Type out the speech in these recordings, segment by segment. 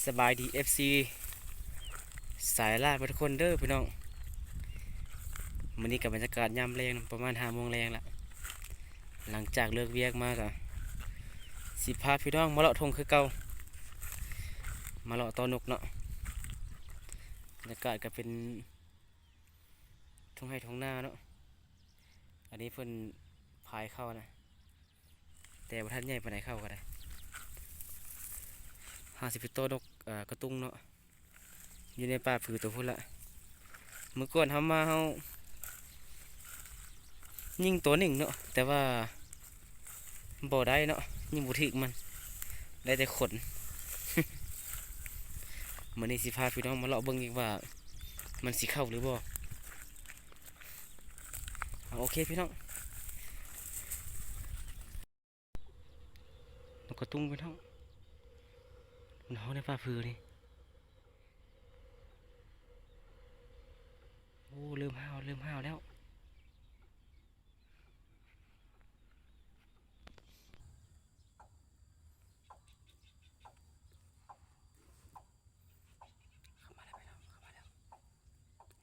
ສະບາຍດີ ເອັຟຊີ ສາຍລາວເບິດທຸກຄົນເດີພີ່ນ້ອງ. ມື້ນີ້ກໍບັນຍາກາດຍາມແລງ ປະມານຫ້າໂມງແລງລະ ຫຼັງຈາກເລີກວຽກມາກໍຊິພາພີ່ນ້ອງມາເລາະທົ່ງຄືເກົ່າ ມາເລາະຕໍ່ນົກເນາະ. ບັນຍາກາດກໍເປັນທົ່ງໄຮ່ທົ່ງນາເນາະ. ອັນນີ້ເພິ່ນພາຍເຂົ້ານະ ແຕ່ບໍ່ທັນໃຫຍ່ປານໃດ ເຂົ້າກໍໄດ້. ຫາຊິໄປຕໍ່ນົກ ເອີ ກະຕຸງເນາະ ຢູ່ໃນປ່າຜືຕົວພຸ້ນລະ. ມື້ກ່ອນເຮົາມາ ເຮົາຍິງຕົວໜຶ່ງເນາະ ແຕ່ວ່າບໍ່ໄດ້ເນາະ ຍິງບໍ່ຖືກມັນ ໄດ້ແຕ່ຂົນ. ມື້ນີ້ຊິພາພີ່ນ້ອງມາເລາະເບິ່ງອີກວ່າມັນຊິເຂົ້າຫຼືບໍ່. ເອົາ ໂອເຄພີ່ນ້ອງ. ນົກກະຕຸງພີ່ນ້ອງ ມັນຮ້ອງໃນປ່າຜືນີ້. ໂອ້ ເລີ່ມຫ້າວ ເລີ່ມຫ້າວແລ້ວ. ເຂົ້າມາແລ້ວພີ່ນ້ອງ ເຂົ້າມາແລ້ວ ເຂົ້າມາແລ້ວ.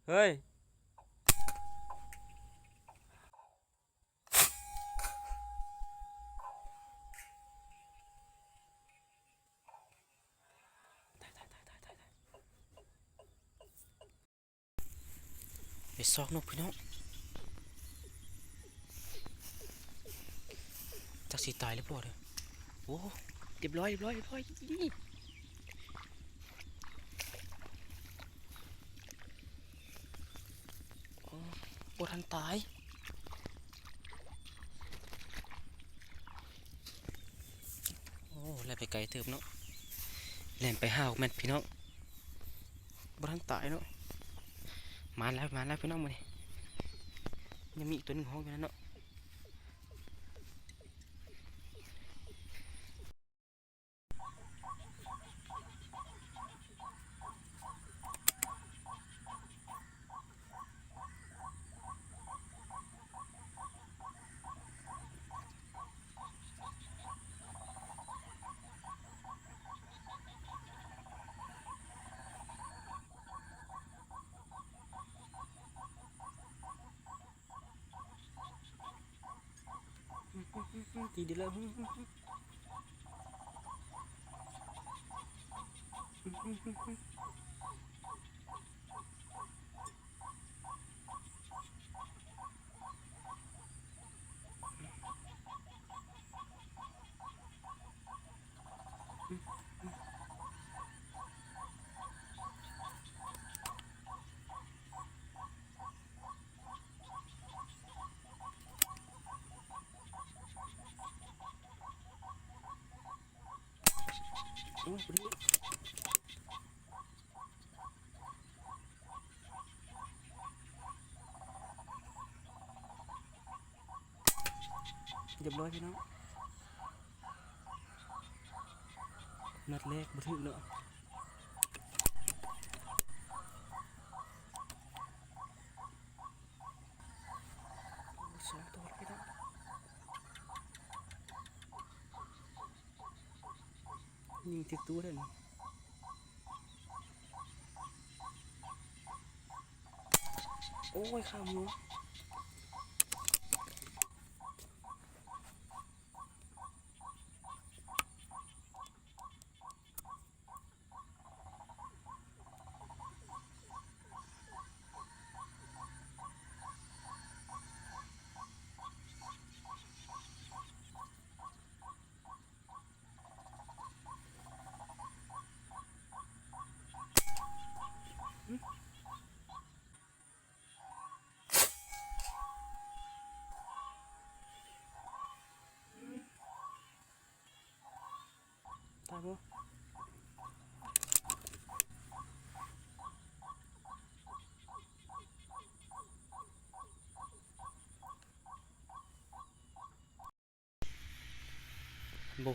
ເຮີ້ຍ ໄປຊອກນົກພີ່ນ້ອງ ຈັກຊິຕາຍຫຼືບໍ່ເດີ. ໂອ້ ຮຽບຮ້ອຍ ຮຽບຮ້ອຍ ຮຽບຮ້ອຍ. ໂອ້ ບໍ່ທັນຕາຍ. ໂອ້ ແລ່ນໄປໄກເຕີບເນາະ ແລ່ນໄປຫ້າຫົກແມັດພີ່ນ້ອງ ບໍ່ທັນຕາຍເນາະ. ມາແລ້ວ ມາແລ້ວພີ່ນ້ອງ ມື້ນີ້ຍັງມີອີກຕົວໜຶ່ງຮ້ອງຢູ່ນັ້ນເນາະ. ຕີດີແລ້ວ. ໂອ້ຍ ຮຽບຮ້ອຍພີ່ນ້ອງ ນັດແລກບໍ່ຖືກເນາະ. ສອງໂຕແລ້ວພີ່ນ້ອງ ຍິງຖືກໂຕແລ້ວນີ້. ໂອ້ຍ ຂ້າງຫົວ. ອືມ. ບໍ່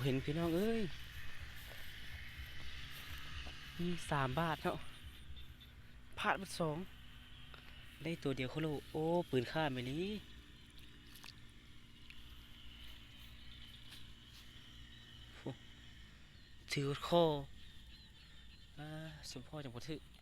ເຫັນພີ່ນ້ອງເອີຍ ມີສາມບາດເນາະ ພາດເບິດສອງ ໄດ້ຕົວດຽວໂຄໂລ. ໂອ້ ປືນຂ້າມອີ່ຫຼີ ໂອ້ ຖືກຄໍ ອ່າ ສົມພໍຈັ່ງບໍ່ຖືກ.